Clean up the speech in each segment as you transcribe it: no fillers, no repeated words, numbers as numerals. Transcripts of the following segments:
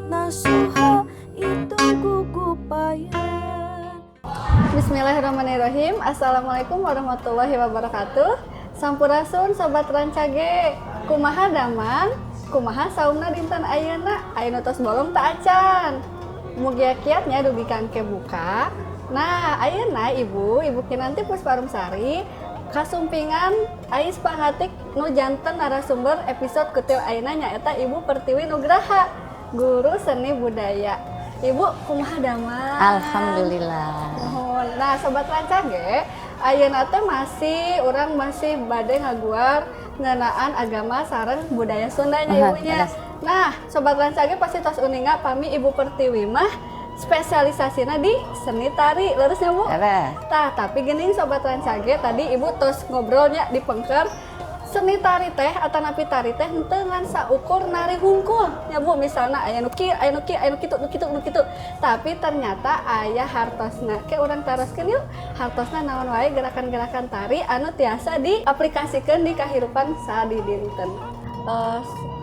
Nasuha itu gugupayan. Bismillahirrahmanirrahim. Assalamualaikum warahmatullahi wabarakatuh. Sampurasun, Sobat Rancage. Kumaha damang? Kumaha saumna dinten ayeuna? Aya tos bolong teu acan? Mugia kiat nya dugi ka engke buka. Nah, ayeuna Ibu, Ibu Kinanti Pusparumsari kasumpingan Ais Pangatik nu janten narasumber episode Kutil ayeuna, nyaeta Ibu Pertiwi Nugraha, guru seni budaya. Ibu, kumaha damang? Alhamdulillah. Nuhun. Nah, Sobat Rancage, ayeuna teh masih urang masih bade ngaguar ngeunaan agama sareng budaya Sundanya, Ibunya. Leres. Nah, Sobat Rancage pasti tos uninga pami Ibu Pertiwi mah spesialisasina di seni tari, leres nya, Bu? Leres. Tah, tapi gini, Sobat Rancage, tadi Ibu tos ngobrolnya di pengker, seni tari teh atanapi tari teh henteu ngan saukur nari hungkul ya, Bu. Misalnya aya nu kieu, aya nu kieu, aya nu kitu, nu kitu, nu kitu, tapi ternyata aya hartosna. Ke urang taroskeun yuk, hartosna naon wae gerakan-gerakan tari anu tiasa diaplikasikeun di kahirupan sadidinten.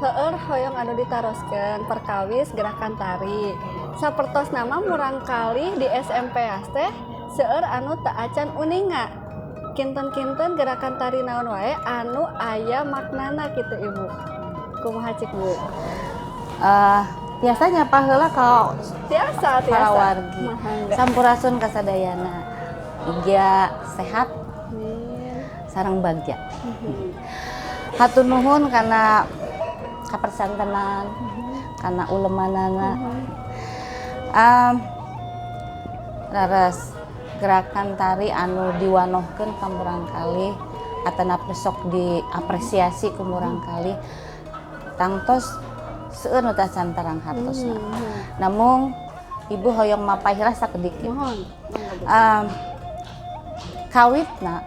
Seueur hoyong anu ditaroskeun perkawis gerakan tari. Sapertos nama murangkalih di SMP teh seueur anu teu acan uninga kinten-kinten gerakan tari naon wae anu aya maknana gitu, Ibu. Kumaha cik, Bu? Biasanya paheula kalau Tiasa, tiasa. Para wargi. Mangga. Sampurasun kasadayana. Mugia sehat Amin. Sareng bagja. Hatur nuhun karena kapersantenan, karena ulemanana. Leres, gerakan tari anu diwanohkeun ka murangkalih atanapi sok diapresiasi ku murangkalih tangtos seueur nu teu acan terang hartosna. Namun Ibu hoyong mapay heula sakedik. Mohon. Mangga, Bu. Kawitna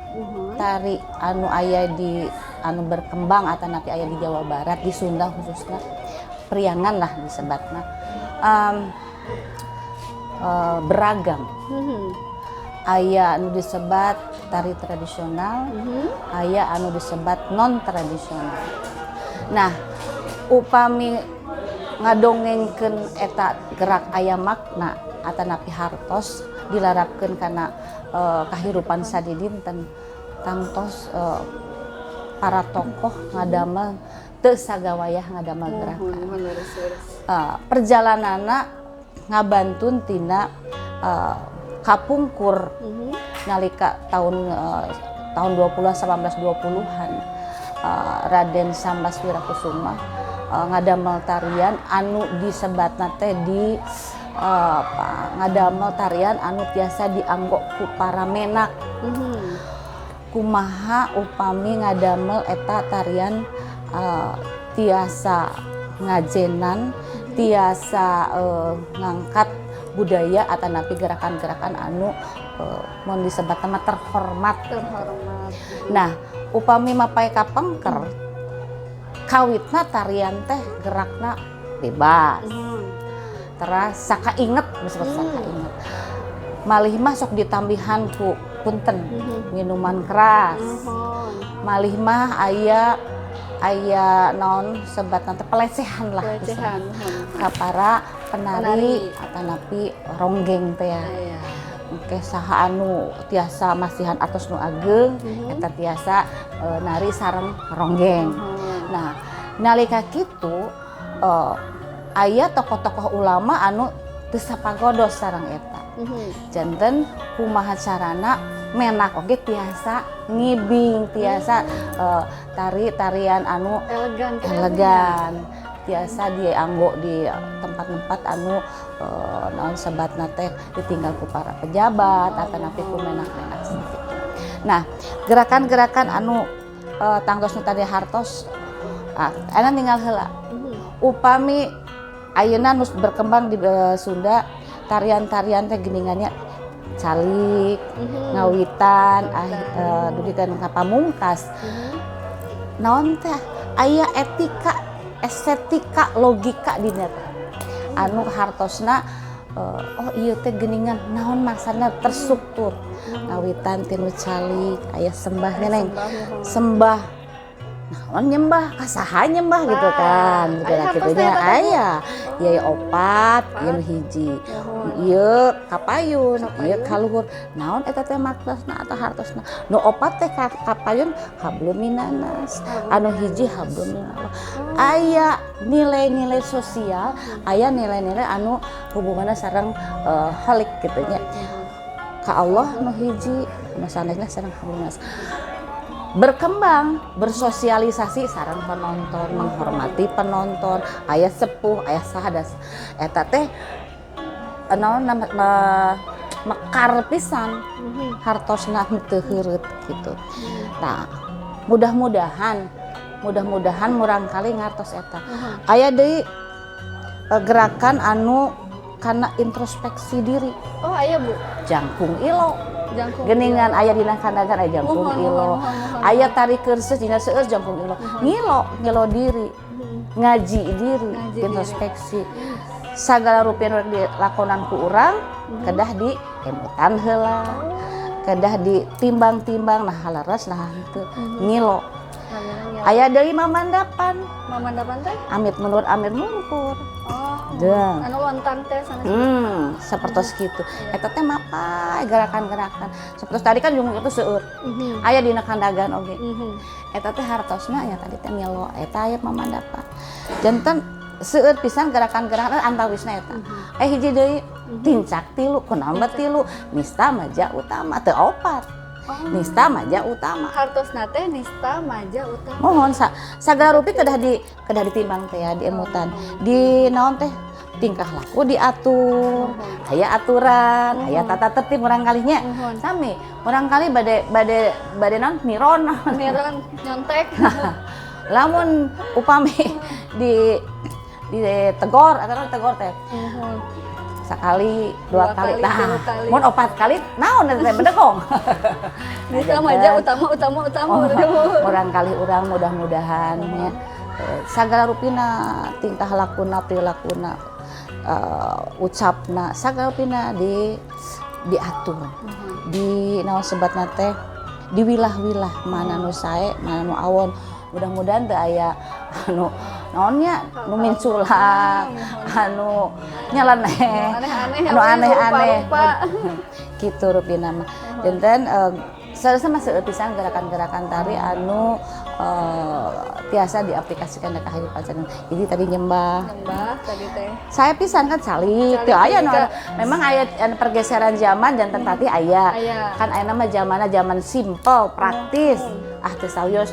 tari anu aya di anu berkembang atanapi aya di Jawa Barat, di Sunda khususnya, Priangan lah disebatna, beragam. Aya anu disebat tari tradisional, aya anu disebat non tradisional. Nah, upami ngadongengkeun eta gerak aya makna atanapi hartos dilarapkeun kana kahirupan sadidinten, tangtos para tokoh ngadamel teu sagawayah ngadamel gerakan. Mohon, leres, leres. Perjalananna ngabantun tina kapungkur nalika tahun 20 1920-an, Raden Sambas Wirakusuma ngadamel tarian anu disebatna teh di apa, ngadamel tarian anu tiasa dianggo ku para menak. Kumaha upami ngadamel eta tarian tiasa ngajenan, tiasa ngangkat budaya atanapi gerakan-gerakan anu mun disebat mah terhormat. Terhormat. Nah, upami mapay kapengker, kawitna tarian teh gerakna bebas. Teras sakainget, disebut sakainget. Malih mah sok ditambihan ku, punten, minuman keras. Malih mah aya aya naon sebatna teh, pelecehan lah. Pelecehan. Mohon. Ka para penari, Penari. Atanapi ronggeng teh ya. Oke, saha anu tiasa masihan atos nu ageng, eta tiasa nari sareng ronggeng. Nah, nalika kitu aya tokoh-tokoh ulama anu teu sapagodos sareng eta. Janten kumaha carana menak oge tiasa ngibing, tiasa tari tarian anu Elegan gitu ya, Bu, ya? Elegan, tiasa dianggo di tempat-tempat anu naon sebatna teh ditinggal ku para pejabat atanapi ku menak-menak gitu. Nah, gerakan-gerakan anu tangtos nu tadi hartos, ah, anu tinggal heula. Upami ayeuna nu berkembang di Sunda tarian-tarian teh geuningannya calik, ngawitan, ah, dugi ka pamungkas. Naon teh aya etika, estetika, logika dina teh. Anu hartosna oh ieu teh geuningan naon maksana terstruktur. Ngawitan tinu calik aya sembahnya, Neng. Sembah, mohon. Sembah. Naon nyembah, ka saha nyembah gitu kan. Gitu Aya lah hartosna kitunya. eta teh, Bu? Aya. Ieu opat, ieu nu hiji. Ieu kapayun, ieu kaluhur. Naon eta teh maksudna atau hartosna? Nu opat teh ka kapayun hablum minannas, anu hiji hablum minallah. Aya nilai-nilai sosial, aya nilai-nilai anu hubunganna sareng holik gitu nya. Ka Allah nu hiji, nu sanesna sareng hablum minannas. Berkembang, bersosialisasi sareng penonton, menghormati penonton, aya sepuh, aya saha eta teh naon mekar pisan hartosna teu heureut gitu. Nah, mudah-mudahan murangkali ngartos eta. Aya deui gerakan anu kana introspeksi diri. Oh, aya, Bu. Jangkung ilo. Jangkung. Geningan aya dina kandagan aya jangkung Muhun, ilo. muhun, muhun, muhun. Aya tari keurseus dina seueur jangkung ilo. Ngilo, ngilo diri. Ngaji diri, Ngaji introspeksi. Sagala rupi nu dilakonan ku urang kedah di emutan heula. Kedah ditimbang-timbang, nah leres nah henteu. Ngilo. Aya deui mamandapan. Mamandapan teh? Amit mundur, amit mungkur. Oh. Deng. Anu lontang teh sanes. Sepertos gitu. Eta teh mapay gerakan-gerakan. Seperti tadi kan jungkung itu seueur. Aya dina kandagan oge. Eta teh hartosna nya tadi teh ngilo, eta aya mamandapan. Janten seueur pisan gerakan-gerakan antawisna eta. Eh, hiji deui tincak tilu, kunaon bae tilu? Nista maja utama teu opat. Oh. Nista maja utama. Hartosna teh nista maja utama. Mohon sagala rupi kedah ditimbang teh ya, diemutan. Di naon teh tingkah laku diatur, aya aturan, aya tata tertib murangkalihnya. Muhun. Sami, murangkali bade bade bade naon miron. Miron nyontek. Lamun upami di ditegor atau naon tegor teh Muhun. sekali, dua Dua kali, kali, nah, tilu kali. mun opat kali naon eta teh bedegong. Nista maja utama utama utama. Oh, murangkali urang mudah-mudahan nya sagala rupina tingkah lakuna, prilakuna, ucapna, sagala rupina di diatur, di naon sebatna teh diwilah-wilah mana nu sae, mana nu awon. Mudah-mudahan teu aya anu naonnya nu minculak, anu nyeleneh, Aneh-aneh, anu aneh-aneh rupa-rupa. Gitu rupina mah. Janten seharusnya mah seueur pisan gerakan-gerakan tari anu tiasa diaplikasikan ke kehidupan sehari. Jadi tadi nyembah. Nyembah tadi teh. Saya pisan kan calik, Calik teu aya nu juga. Memang aya anu pergeseran zaman janten tadi aya. Aya. Kan aya nama zamanna zaman simple, praktis. Ah, teu sawios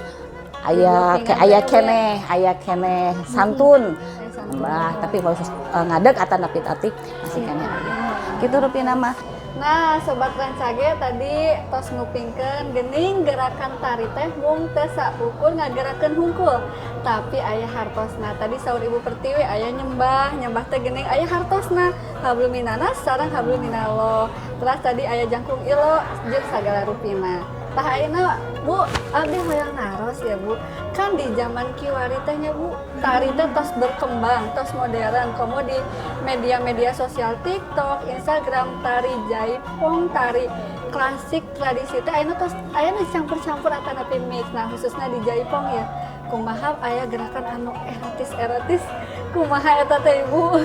aya Di ke aya blockingan teh, Bu, ya. Keneh, aya keneh santun. Aya santun. Mbah, tapi khusus ngadeg atau napit ati masih keneh aya. Kitu rupina mah. Nah, Sobat Rancage, tadi tos ngupingkeun gening gerakan tari teh mung teu saukur ngagerakeun hungkul, tapi aya hartosna. Tadi saur Ibu Pertiwi aya nyembah, nyembah teh gening aya hartosna. Hablum minannas sareng hablum minallah. Terus tadi aya jangkung ilo jeung sagala rupina. Tah, ayeuna Bu, abdi hoyong naros ya, Bu. Kan di zaman kiwari teh nya, Bu, tari teh tos berkembang, tos modern. Komo di media-media sosial TikTok, Instagram, tari jaipong, tari klasik tradisi teh ayeuna tos aya nu campur-campur atanapi mix. Nah, khususnya di jaipong ya. Kumaha aya gerakan anu erotis-erotis? Kumaha eta teh, Ibu?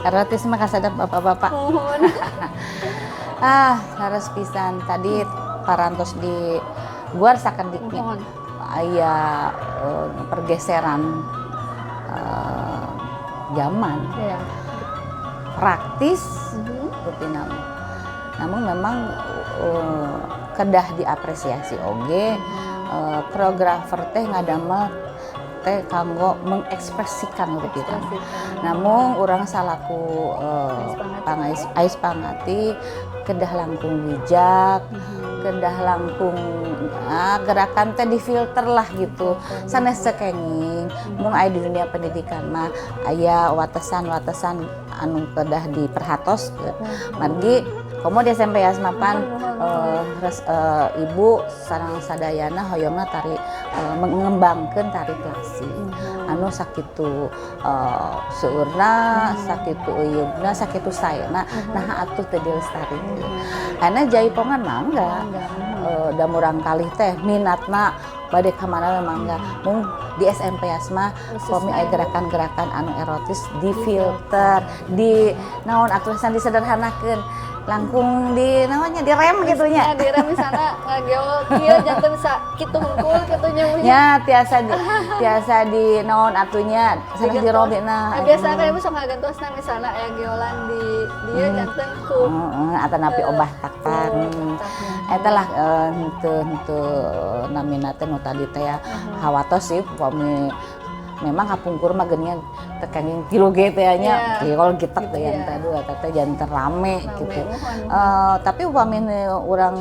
Erotis mah kasadap bapak-bapak. Muhun. Ah, leres pisan tadi parantos di guar sakediknya. Muhun. Aya pergeseran zaman praktis rupina mah. Namun memang kedah diapresiasi oge koreografer teh ngadamel teh kanggo mengekspresikan rupina. Namun urang salaku pangais ais pangati kedah langkung bijak, kedah langkung gerakan teh difilter lah gitu. Sanes sekenging, mung aya di dunia pendidikan mah aya watesan-watesan anu kedah diperhatos. Margi komo di SMP Yasmapan ibu sareng sadayana hoyongna tari mengembangkeun tari klasik anu sakitu seueurna, sakitu eyeubna, sakitu saena, nah atuh teu dilestarikeun. Karena jaipongan mah enggak, da murangkalih teh minatna Bade ka mana we mangga. Mung di SMP Yasma upami aya gerakan-gerakan anu erotis di filter, di naon atuh disederhanakeun, langkung di namanya direm gitu nya. Ya, direm misalnya ngageol kieu janten sa kitu hungkul kitu nya, Bu, nya. Nya tiasa di naon atuh nya sanes dirobina. Nah, biasa kan Ibu sok ngagentosna misalnya aya geolan di dieu janten ku Heeh, atanapi obah taktak. Eta lah, henteu henteu namina teh nu tadi teh ya, hawatos sih upami memang kapungkur mah geuningan teu kenging tilu ge teh nya, geol gitek teh yang tadi eta teh janten rame gitu. Tapi upami urang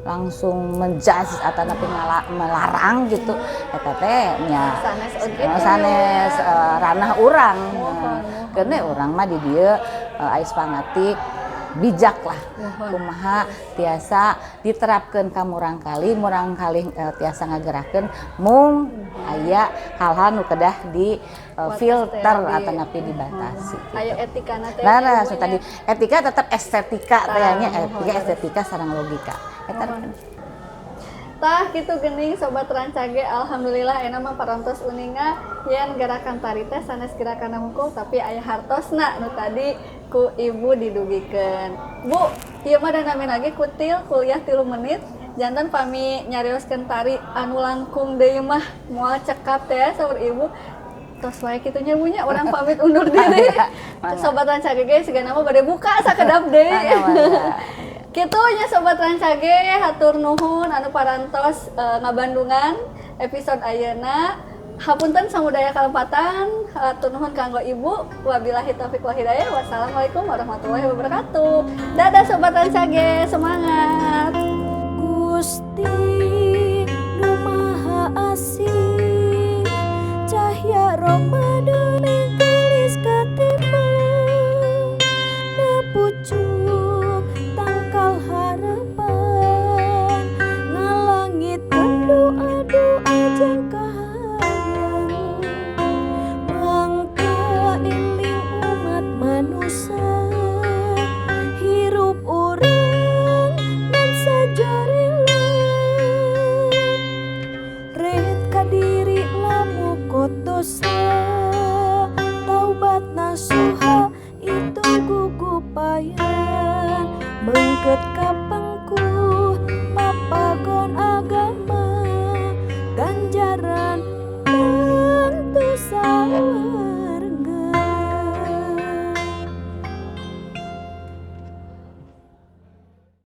langsung menjudge atanapi melarang gitu, eta teh nya sanes oge sanes ranah urang. Karena urang mah di dieu Ais Pangatik bijak lah kumaha tiasa diterapkan ka murangkalih tiasa ngagerakeun, mung aya hal-hal nu kedah di filter atanapi dibatasi gitu. Aya etikana teh. Nah, so tadi etika tetap estetika teh nya, etika estetika sareng logika. Eta. Tah gitu gening, Sobat Rancage, alhamdulillah enak mah parantos uninga yen gerakan tari teh sanes gerakan hungkul, tapi aya hartosna nu tadi ku Ibu didugikeun. Bu, ieu mah da namina ge kutil kuliah 3 menit, janten pami nyarioskeun tari anu langkung deui mah moal cekap teh saur Ibu. Tos wae kitu nya, Bu, nya, urang pamit undur diri. Sobat Rancage ge sigana mah bade buka sakedap deui. Kitu nya, Sobat Rancage, hatur nuhun anu parantos ngabandungan episode ayeuna. Hapunten samudaya kalepatan, hatur nuhun kanggo Ibu. Wabillahi taufik wal hidayah. Wassalamualaikum warahmatullahi wabarakatuh. Dadah, Sobat Rancage, semangat. Gusti nu Maha Asih, cahya Ramadan geulis katima na pucuk tangkal harapan ngalangitkeun doa-doa jang kahayang mangka eling umat manusia hirup urang ngan sajarela ret kadiri lamukot dosa taubat nasuha itu gugupayan mengket ka.